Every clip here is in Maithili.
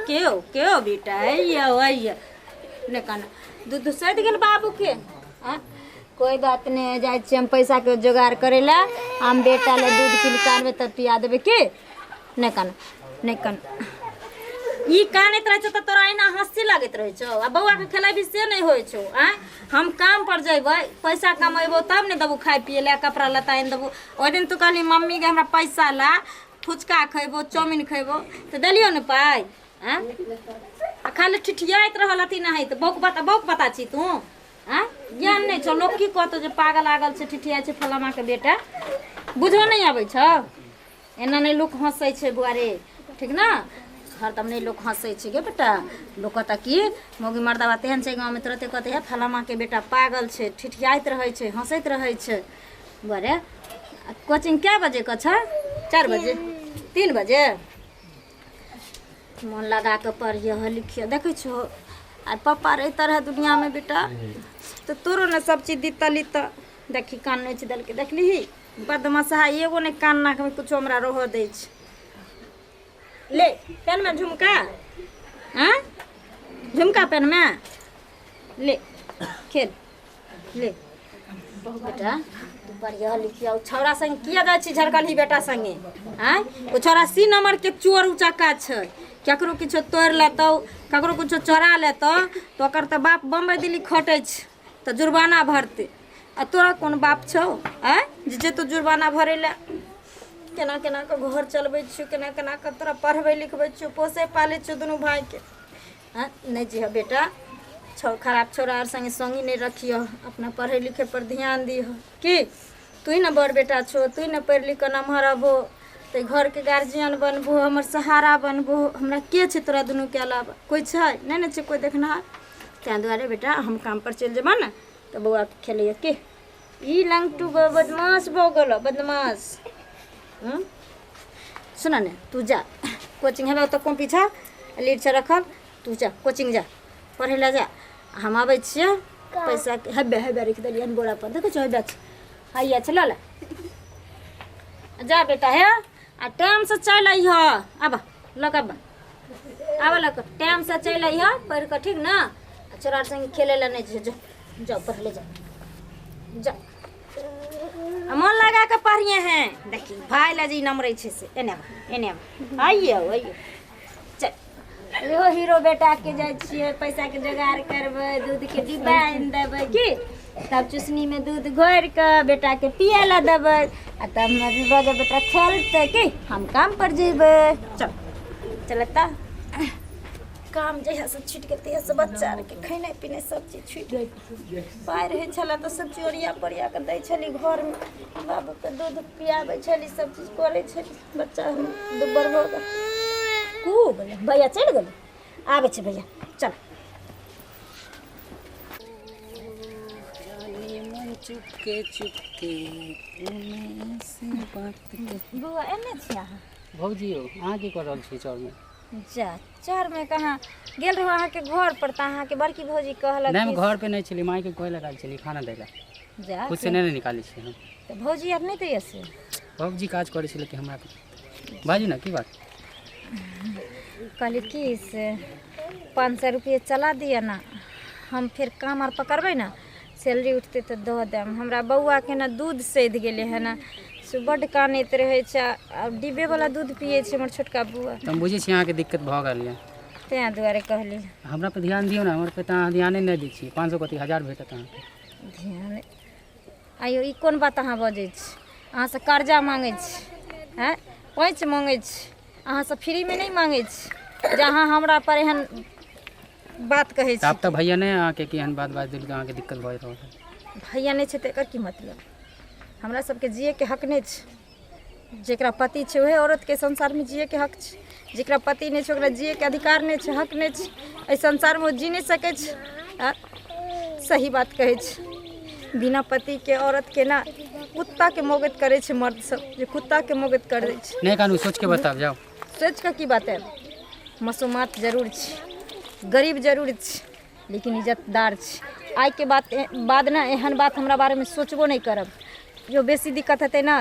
केओ केओ बेटा अइयो अइयो नहि कान दूध सैद गेल बाबूके आँय कोइ बात नहि है, जाइ छियै हम पैसाके जोगाड़ करै लए। हम बेटा लए दूध कीन कऽ आनबै तब पिया देबै की। नहि कान नहि कान। ई कानैत रहै छौ तऽ तोरा एना हँसी लगैत रहै छौ आ बौआके खेलेबही से नहि होइ छौ। आँय हम काम पर जैबै पैसा कमेबो तब ने देबो खाय पियै लए कपड़ा लत्ता आनि देबो। ओहि दिन तू कहली मम्मीके हमरा पैसा ला फुचका खैबो चाउमिन खैबो तऽ देलियौ ने पाइ। आँय आ खाली ठिठियाइत रहल अथी नहि तऽ बौक बता बौक बता छी तू। आँय ज्ञान नहि छौ लोक की कहतौ जे पागल आगल छै ठिठियाइ छै फलामाके बेटा बुझो नहि आबै छौ। एना नहि लोक हँसै छै बौआ रे ठीक ने हरदम नहि लोक हँसै छै गे बेटा। लोक कहता कि मौगी मर्दाबा तेहन छै गाँवमे तुरते कहतै हे फलामाके बेटा पागल छै ठिठियाइत रहै छै हँसैत रहै छै। बौआ रे कोचिंग कए बजेके छै? 4 बजे 3 बजे। मोन लगा कऽ पढ़ियह लिखियह। देखै छहो आइ पप्पा रहिता रहए दुनिआँमे बेटा तऽ तोरो ने सब चीज दितऽ लितऽ। देखी कान नोचि देलकै देखलिही बदमाशहा एगो नहि कान नाकमे कुछो हमरा रहऽ दै छै। ले पेनमे झुमका आँय झुमका पेनमे ले खेल ले बेटा तू पढ़ियह लिखियह। ओ छौड़ा संग किया जाइ छी झरकलही बेटा संगे? आँय ओ छौड़ा सी नंबरके चोर उचक्का छै केकरो किछो तोड़ि लेतौ ककरो किछो चोरा लेतौ तऽ ओकर तऽ बाप बम्बई दिल्ली खटै छै तऽ जुर्माना भरतै आ तोरा कोन बाप छौ आँय जे जेतौ जुर्माना भरै लए। केना केना कऽ घर चलबै छियौ केना केना कऽ तोरा पढ़बै लिखबै छियौ पोसै पालै छियौ दुनू भायके। आँय नहि जइहऽ बेटा छौ खराब छौड़ा आर सङ्गे सङ्गी नहि रखियह अपना पढ़ै लिखै पर ध्यान दिहऽ की तू ने बड़ बेटा छौ तू ने पढ़ि लिख कऽ नमहर हबो तऽ घरके गार्जियन बनबो हमर सहारा बनबो। हमरा के छै तोरा दुनूके अलावा? कोइ छै नहि ने छै कोइ देखनिहार। ताहि दुआरे बेटा हम काम पर चलि जेबऽ ने तऽ बौआ खेलैए की। ई लंगटू बदमाश भऽ गेल बदमाश। सुन ने तू जा कोचिंग हेबे ओतऽ कॉपी छौ लीड छै रखल तू जा कोचिंग जा पढ़ै लए जा हम आबै छियै पैसा हेबे हेबे राखि देलियै बोरा पर देखै छौ हेबे छै हैया छै लऽ ले जा बेटा हे आ टाइमसँ चलि अइहऽ आब लऽ कऽ आब आब लऽ कऽ टाइमसँ चलि अइहऽ पढ़ि कऽ ठीक ने। आ छोरा आर सङ्गे खेलै लए नहि जो जाओ पढ़ ले जाओ जा आ मन लगा कऽ पढ़िए हैं। देखी भाय लए जे नमरै छै से एने आब एने आब आइयो आइयो चल इहो हीरो बेटाके जाइ छियै पैसाके जोगाड़ करबै दूधके डिब्बा आनि देबै की तब चुसनीमे दूध घोरि कऽ बेटाके पियै लए देबै आ तब हमरा बेटा खेलतै की हम काम पर जेबै। चल चल तऽ काम जहियासँ छुटि गेल तहियासँ बच्चा आरके खेनाइ पिनाइ सब चीज छुटि गेल। पाइ रहै छलै तऽ सब चीज ओरिया पोरिया कऽ दै छली घरमे बाबूके दूध पियाबै छली सब चीज करै छली। बच्चा दुब्बर भऽ गेल। कू गेलै भैया चलि गेलै आबै छै भैया चल। चुपके चुपके बौआ एने छी अहाँ? भौजी यौ अहाँ की कऽ रहल छी चौरमे? जा चौरमे कहाँ गेल रहौ अहाँके घर पर तऽ अहाँके बड़की भौजी कहलक नहि हम घर पे नहि छली मायके कहै लए आयल छली खाना दै लए। जा खुद से नहि ने निकालै छियै हम। तऽ भौजी आर नहि दैया से? भौजी काज करै छलै कि हमरा बाजू ने की बात? कहली कि से 500 रुपये चला दिअ ने हम फेर काम आर पकड़बै ने सैलरी उठतै तऽ दऽ देब। हमरा बौआके ने दूध सधि गेलै हँ से बड्ड कानैत रहै छै आ डिब्बेवला दूध पियै छै हमर छोटका बौआ। तऽ हम बुझै छी अहाँके दिक्कत भऽ गेल यऽ ताहि दुआरे कहली। हमरा पर ध्यान दियौ ने हमर पर तऽ अहाँ ध्याने नहि दै छियै। 500 कथी 1000 भेटत अहाँके। ध्यान आइयो ई कोन बात अहाँ बजै छी? अहाँसँ कर्जा माँगै छी आँय पैँच माँगै छी अहाँसँ फ्रीमे नहि माँगै छी जे अहाँ हमरा पर एहन बात कहै छी। आब तऽ भैया नहि अहाँके कि एहन बात बाजि देलकै अहाँके दिक्कत भऽ रहल है। भैया नहि छै तऽ एकर की मतलब? हमरा सबके जियैके हक नहि छै? जकरा पति छै उएह औरतके संसारमे जियैके हक छै। जकरा पति नहि छै ओकरा जियैके अधिकार नहि छै हक नहि छै एहि संसारमे ओ जी नहि सकै छै। आ सही बात कहै छै बिना पतिके औरतके ने कुत्ताके मौगत करै छै मर्द सब जे कुत्ताके मौगत करै छै। नहि कानू सोचि कऽ बताब जाउ। सोचि कऽ की बतायब? मसोमात जरूर छै गरीब जरूर छै लेकिन इज्जतदार छै। आइके बात बाद ने एहन बात हमरा बारेमे सोचबो नहि करब। जो बेसी दिक्कत हेतै ने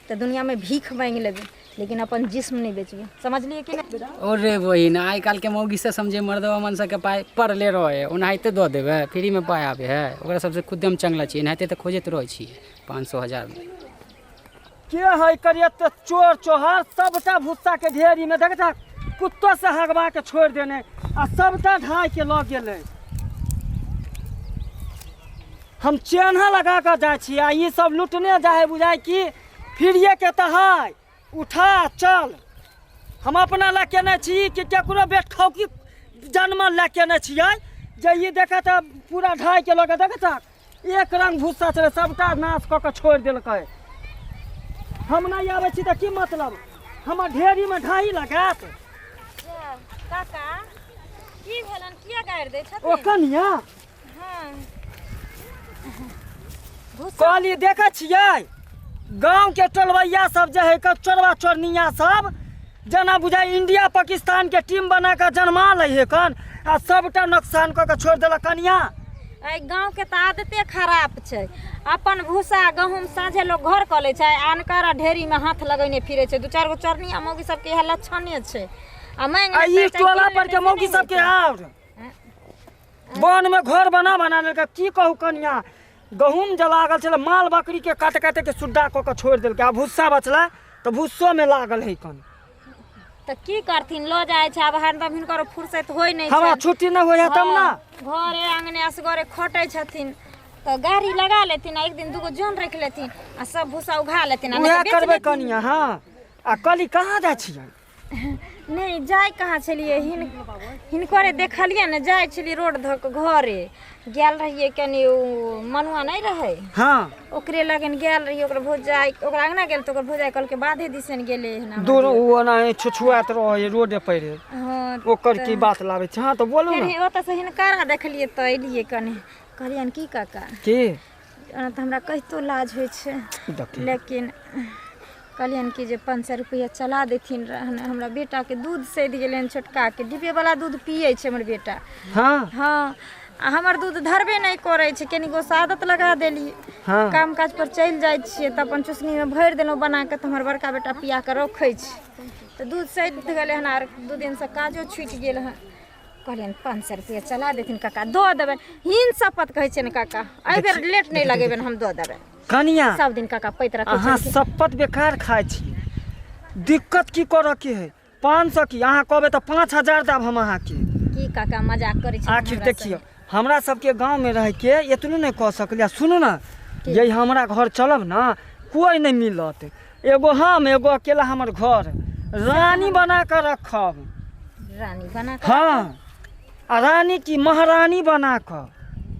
तऽ दुनिआँमे भीख माँगि लेबै लेकिन अपन जिस्म नहि बेचबै समझलियै कि नहि। और रे बहिन, आइ काल्हिके मौगी से समझे मर्दवा मन सबके पाइ पड़ले रहे, ओनाहिते दऽ देबै, फ्रीमे पाइ आबै है ओकरा सबसे। खुदे हम चंगला छियै, एनाहिते तऽ खोजैत रहै छियै 500 1000 मे। के है करियत चोर चोहार? सबटा भुस्सा के ढेरी में देख देख, कुत्तो से हगवा के छोड़ देने आ सबटा ढाई के लऽ गेलै। हम चेन्हा लगा कऽ जाइ छी आ ई सब लुटने जाइ है। बुझाइ कि फिरिए के तऽ है, उठा चल। हम अपना लए केने छी कि केकरो बेठौकी जनमल लए केने छियै जे ई देखत तऽ पूरा ढाई के लऽ के देखत, एक रंग भुस्सा छलै, सबटा नाश कऽ के छोड़ि देलकै। हम नहि आबै छी तऽ की मतलब हमर ढेरीमे ढाही लगायत? काका, की भेलन? किया गारि दै ओ छथिन? कनिया। हँ। कहलियै, देखै छियै गाँवके टोलबैया सब जे है के चोरबा चोरनिया सब जेना बुझाइ इंडिया पाकिस्तान के टीम बना कऽ जन्मा लै है कन आ सबटा नुकसान कऽ के छोड़ि देलक कनिया। एहि गाँवके तऽ आदते खराब छै। अपन भूसा गहूँम साँझे लोक घर कऽ लै छै, अनकर ढेरीमे हाथ लगेने फिरै छै। दू चारि गो चोरनिया मौगी सबके इएह लक्षणे छै आ माँगि आ लेतै ई चाहे टोला कीन पर के लेतै, से मौगी नहि सबके होइतै। आओर वन में घर बना बना लेलकै। की कहू कनिया, गहूँम जे लागल छलै, माल बकरी के काटे काटे के सुड्डा कऽ के छोड़ि देलकै आ भुस्सा बचलै तऽ भुस्सोमे लागल है कन। तऽ की करथिन, लऽ जाइ छै। आब हरदम हिनकर फुर्सत होइ नहि हमरा छनि। छुट्टी नहि होइ है तब ने। हँ, घरे अङ्गने असगरे खटै छथिन तऽ गाड़ी लगा लेथिन आ एक दिन दूगो जन राखि लेथिन आ सब भूसा उघा लेथिन आ नहि उएह तऽ बेच करबै लेथिन। कनिया। हँ, आ कहली, कहाँ जाइ छियै? नहि, जाइ कहाँ छलियै, हिनकरे देखलियै ने, जाइ छलियै रोड धऽ कऽ घरे गेल रहियै। कनि ओ मनुआ नहि रहै, ओकरे लगन गेल रहियै। ओकर भौजाइ, ओकरा अङ्गना गेल तऽ ओकर भौजाइ कहलकै बाधे दिसन गेलै हन हमर। दूर ओ ओना छुछुआइत रहै रोडे पर। ओकर की बात लाबै छै? हँ, तऽ बोलू फेर ने। ओतऽसँ हिनकरा देखलियै तऽ एलियै कनि। कहलियनि की काका? की? ओना तऽ हमरा कहितो लाज होइ छै, देखियौ। लेकिन कहलियनि कि जे 500 रुपैआ चला देथिन रहने, हमरा बेटाके दूध सधि गेलै हन। छोटकाके डिब्बेवला दूध पियै छै हमर बेटा। हँ, आ हमर दूध धरबे नहि करै छै। कनिगो से आदत लगा देलियै। काम काज पर चलि जाइ छियै तऽ अपन चुसनीमे भरि देलहुँ बना कऽ, तऽ हमर बड़का बेटा पिया कऽ रखै छै। तऽ दूध सधि गेलै हन आर 2 दिनसँ काजो छुटि गेल हन। कहलियनि 500 रुपैआ चला देथिन काका, दऽ देबनि। हिन शपथ कहै छियनि काका, एहि बेर लेट नहि लगेबनि, हम दऽ देबनि। कनिया। सब दिन काका पैत रखै अहाँ छलखिन। शपथ बेकार खाइ छी। दिक्कत की करऽ के है? 500 की, अहाँ कहबै तऽ 5000 देब हम अहाँके। की काका, मजाक करै छथिन आखिर हमरा देखियौ, संगे? हमरा सबके गाँवमे रहिके एतनो नहि कऽ सकलियै। सुनू ने, यही हमरा घर चलब ने, कोइ नहि मिलत, एगो हम, एगो अकेला हमर घर, रानी बना कऽ रखब। रानी बना कऽ? हँ, आ रानी की, महारानी बना कऽ।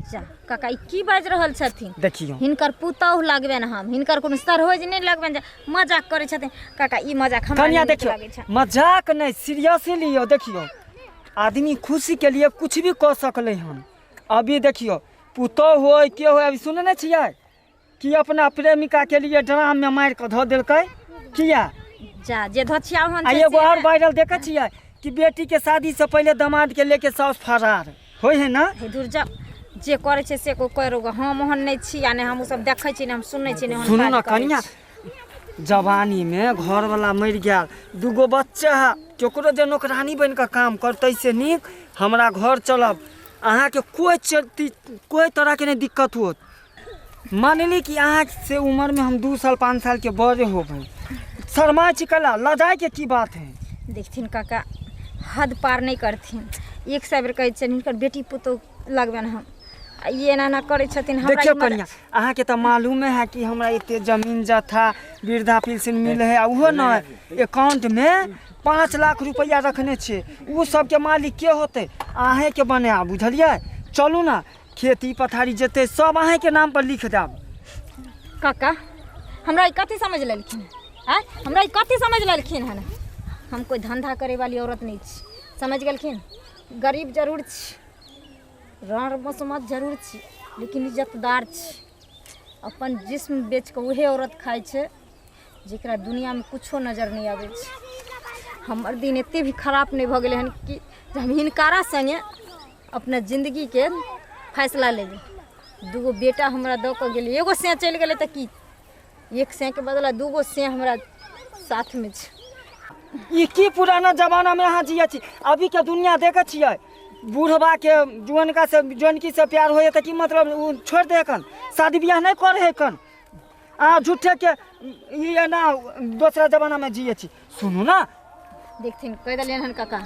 जा काका, ई की बाजि रहल छथिन? देखियौ। हिनकर पुतहु लगबनि हम, हिनकर कोनो सरहोज नहि लगबनि जे मजाक करै छथिन। काका, ई मजाक हमरा कनिया, नहि नीक देखियौ, लागै छै। मजाक नहि, सीरियसली लियौ। देखियौ, आदमी खुशी के लिए कुछ भी कऽ सकलै हन। अभी देखियौ, पुतोह होय के होय, अभी सुनै नहि छियै कि अपना प्रेमिका के लिए ड्राम में मारि कऽ धऽ देलकै? किया? जा, जे धोछिया ओहन आ छै एगो से और वायरल देखै छियै कि बेटी के शादी से पहिले दामाद के लेके साउस फरार होइ है ना? हे दूर जा, जे करै छै से को करू। हम ओहन नहि छी आ नहि हम ओ सब देखै छी, नहि हम सुनै छी, नहि ओहन सुनू काज ने करै कनिया, छी। जवानी में घर वाला मरि गेल, दूगो बच्चा है, केकरो जे नौकरानी बनि कऽ काम करतै से नीक हमरा घर चलब। अहाँके कोइ चलती, कोइ तरहके नहि दिक्कत होत। मानली कि अहाँ से उम्र में हम 2 साल 5 साल के बड़े होबै, शर्मा छी कला, लजाए के की बात है? देखथिन काका, हद पार नहि करथिन। 100 बेर कहै छियनि, हिनकर बेटी पुतोहु लगबनि हम आ ई एना एना करै छथिन हमरा। देखियौ ई मजा- कनिया, अहाँके तऽ मालूमे है कि हमरा एते जमीन जथा, वृद्धा पेंशन मिले है, आ ओहो न अकाउंटमे 5 लाख रुपैआ रखने छियै। ओ सबके मालिक के होतै? अहेँके बनायब, बुझलियै? चलू ने, खेती पथारी जेतै सब अहेँके नाम पर लिख देब। काका, हमरा ई कथी समझ लेलखिन आँय? हमरा ई कथी समझ लेलखिन हन? हम कोइ धंधा करे वाली औरत नहि छी, समझ गेलखिन? गरीब जरूर छी, रण मसोमत जरूर छी, लेकिन इज्जतदार छी। अपन जिस्म बेच कऽ उहे औरत खाइ छै जेकरा दुनियामे कुछो नजर नहि आबै छै। हमर दिन एते भी खराब नहि भऽ गेलै हन कि जे हम हिनकारा सङ्गे अपना जिन्दगीके फैसला लेबै। दूगो बेटा हमरा दऽ कऽ गेलै, एगो से चलि गेलै तऽ की, एक सएके बदला दूगो से हमरा साथमे छै। ई की पुराना जमानामे अहाँ जियै छी? अभीके दुनिया देखै छियै, बूढ़बाके जुअनका से जुअनकी से प्यार होइए तऽ की मतलब ओ छोड़ि दे कन, शादी बियाह नहि करै है कन। अहाँ झूठेके ई एना दोसरा जमानामे जियै छी। सुनू ना। देखथिन, कहि देलियनि हन काका,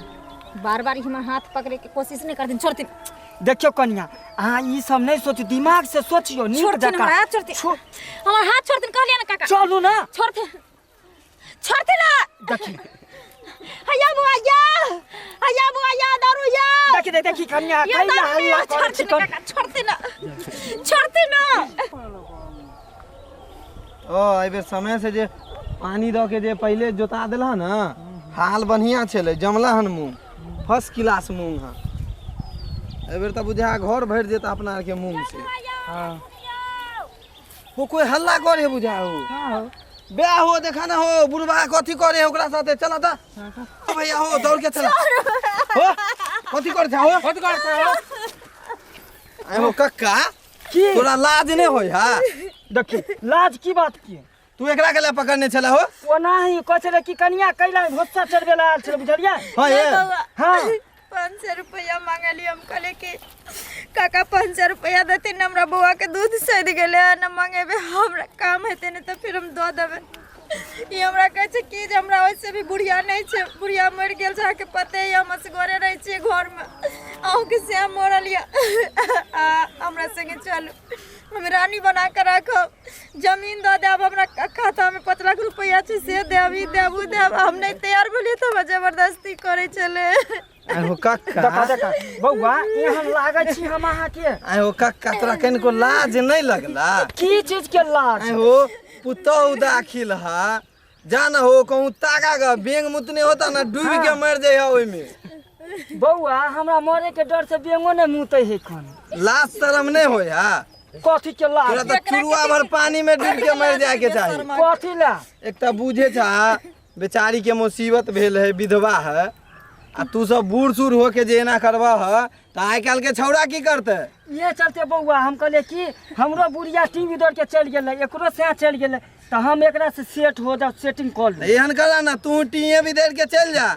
बार बार हमर हाथ पकड़ैके कोशिश नहि करथिन, छोड़थिन। देखियौ कनिया, अहाँ ई सब नहि सोचू, दिमाग से सोचियौ नीक छोड़थिन। जकाँ। हमर हाथ छोड़थिन। हमर हाथ छोड़थिन, कहलियै ने काका। चलू ना। छोड़थिन, छोड़थिन ना। देखी। हैया बुआ या, हैया बुआ या, दारू या। देखी देखी देखी कनिया, ये कैला दारू हल्ला नहीं, करै छी? छोड़थिन काका, छोड़थिन ना, छोड़थिन ना। ओ एहि बेर समय से जे पानी दऽ के जे पहिले जोता देलह ने, हाल बढ़िया छलै, जमला हन मूंग, फर्स्ट क्लास मूंग हन। एहि बेर तऽ बुझा घर भरि जेता अपना आरके मूंग से। हाँ। हो, कोई हल्ला करे बुझा हो। ब्याह हो, देखा ना हो, बुढ़बा कथी करे है ओकरा साथे। चला ता ओ भैया हो, दौड़ के चला हो। कथी करे छा हो? कथी करे छा हो? आइ हो कक्का, की? तोरा लाज नहि होय हा? देखी, लाज की बात की? तू एकरा के ले पकड़ने छला हो? ओना ही कहै छलै कि कनिया कैला भोस्सा चढ़बै लए आयल छलै, बुझलियै? हाँ ये। हाँ। 500 रुपया मांगली। हम कहले कि काका, 500 रुपया देथिन, हमरा बौआ के दूध सैद गेलै हन, मंगेबै, हमरा काम हेतै ने तऽ फिर हम दऽ देबै। ई हमरा कहै छै कि जे हमरा ओहिसँ भी बुढ़िया नहि छै, बुढ़िया मरि गेल छै, अहाँके पते यऽ, हम असगरे रहै छियै घरमे, अहूँके सएह मरल यऽ, आ हमरा सङ्गे चलू, हम रानी बना कऽ राखब, जमीन दऽ देब, हमरा खातामे 5 लाख रुपैआ छै से देब, ई देब, ओ देब। हम नहि तैयार भेलियै तऽ हमरा जबरदस्ती करै छलै। आइ हो कक्का। देखा देखा बौआ, एहन लागै छी हम अहाँके? आइ हो कक्का, तोरा कनिको लाज नहि लगला? की चीज के लाज? आइ हो, पुतहु दाखिल हा, जा न हो, कहूँ तागा ग बेंग मुतने होता ना, डूबि के मर जाइ ओहिमे। बौआ, हमरा मरे के डर से बेंगो नहि मुतै है खन। लाज शरम नहि होय हा? कथी के लाज? तोरा तऽ चुरुआ भर पानी में डूबि के मर जाय के चाही। कथी ला? एक तऽ बुझे छा, बेचारी के मुसीबत भेल है, विधवा है, आ तू सब बूढ़ सूढ़ होके जे एना करबह ह तऽ आइ काल्हि के छौड़ा की करतै? इहे चलते बौआ, हम कहलियै कि हमरो बुढ़िया टीवी दौड़ के चलि गेलै, एकरो सएह चलि गेलै, तऽ हम एकरा से सेट हो जाउ, सेटिंग कऽ लू। एहन करा ना, तू टीए भी दे के चल जा,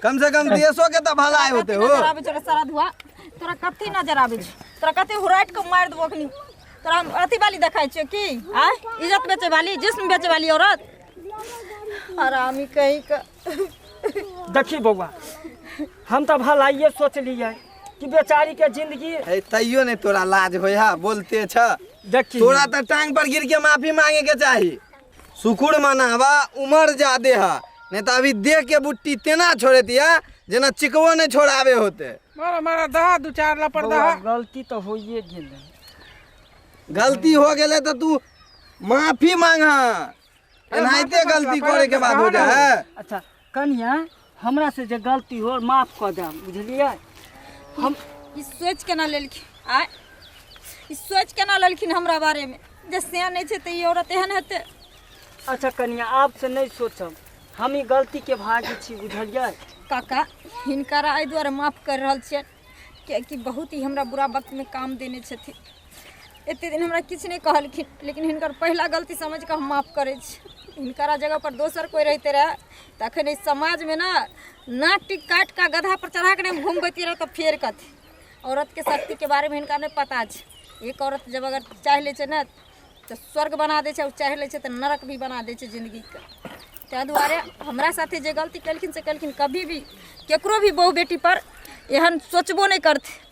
कम से कम देशो के तऽ भलाई होते हो। नजर आबै छौ सारा धुआ? तोरा कथी नजर आबै छौ? तोरा कथी हुराटि कऽ मारि देबो अखनी। तोरा हम अथी वाली देखाइ छियौ की? आय, इज्जत बेचे वाली, जिस्म बेचे वाली औरत, हरामी कहीं का। देखी बौआ, हम तऽ भलाइए सोचलियै कि बेचारी के जिंदगी है, तैयो नहीं तोरा लाज होय हा, बोलते छ। देखी। तोरा तऽ टांग पर गिर के माफी मांगे के चाही। सुकुर मनावा उमर जादे हा, नहीं तो अभी देख के बुट्टी तेना छोड़े दिया जेना चिकवो नहीं छोड़ावे होते। मारा मारा दहा, दू चार लपड़ बौआ, दहा। गलती तऽ होइए गेलै। गलती हो गेले तो तू माफी मांगा, एनाहिते गलती करे के बाद हो जाए है। अच्छा कनिया, हमरा से जे गलती हो माफ कऽ देब, बुझलियै? हम ई सोच केना लेलखिन? आय, ई सोच केना लेलखिन हमरा बारेमे जे से नहि छै तऽ ई औरत एहन हेतै? अच्छा कनिया, आब से नहि सोचब, हम ई गलती के भागी छी, बुझलियै? काका, हिनकरा एहि दुआरे माफ करि रहल छियनि किएकि बहुत ही हमरा बुरा वक्तमे काम देने छथिन। एते दिन हमरा किछु नहि कहलखिन, लेकिन हिनकर पहिला गलती समझि कऽ हम माफ करै छी। हिनकरा जगहपर दोसर कोइ रहिते रहए तऽ एखन एहि समाजमे ने नाक टीक काटि कऽ गदहापर चढ़ा कऽ नहि घुमबैत रहए तऽ फेर कथी। औरतके शक्तिके बारेमे हिनका नहि पता छै। एक औरत जब अगर चाहि लै छै ने तऽ स्वर्ग बना दै छै, आओर चाहि लै छै तऽ नरक भी बना दै छै जिन्दगीके। ताहि दुआरे हमरा साथे जे गलती केलखिन से केलखिन, कभी भी केकरो भी बहु बेटी पर एहन सोचबो नहि करथिन।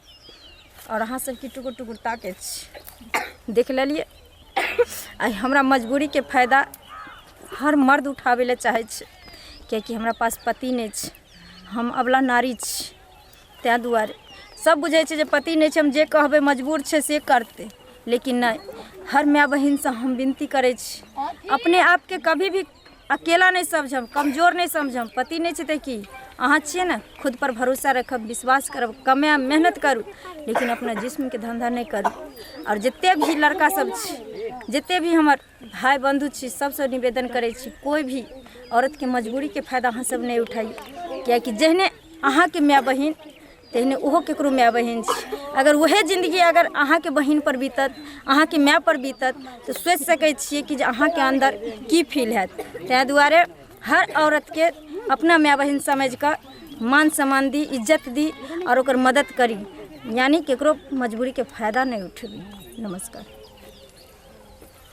आओर अहाँ सबके टुकुर टुकुर ताकै छी, देख लेलियै। आइ हमरा मजबूरीके फायदा हर मर्द उठाबै लए चाहै छै, किएकि हमरा पास पति नहि छै, हम अबला नारी छी। ताहि दुआरे सब बुझै छै जे पति नहि छै, हम जे कहबै मजबूर छै से करतै। लेकिन नहि, हर माय बहिनसँ हम विनती करै छी, अपने आपके कभी भी अकेला नहि समझब, कमजोर नहि समझब। पति नहि छै तऽ की, अहाँ छियै ने? खुद पर भरोसा रखब, विश्वास करब, कमायब, मेहनत करू, लेकिन अपना जिस्मके धन्धा नहि करू। आओर जते भी लड़का सब छै, जते भी हमर भाय बन्धु छी, सबसँ निवेदन करै छी, कोइ भी औरतके मजबूरीके फायदा अहाँ सब नहि उठाइयौ, किएकि जेहने अहाँके माय बहिन तेहने ओहो ककरो माय बहिन छै। अगर वएह जिन्दगी अगर अहाँके बहिनपर बीतत, अहाँके मायपर बीतत, तऽ सोचि सकै छियै कि जे अहाँके अन्दर की फील हैत। ताहि दुआरे हर औरतके अपना माय बहिन समझि कऽ मान सम्मान दी, इज्जत दी आओर ओकर मदद करी, यानी केकरो मजबूरीके फायदा नहि उठबी। नमस्कार।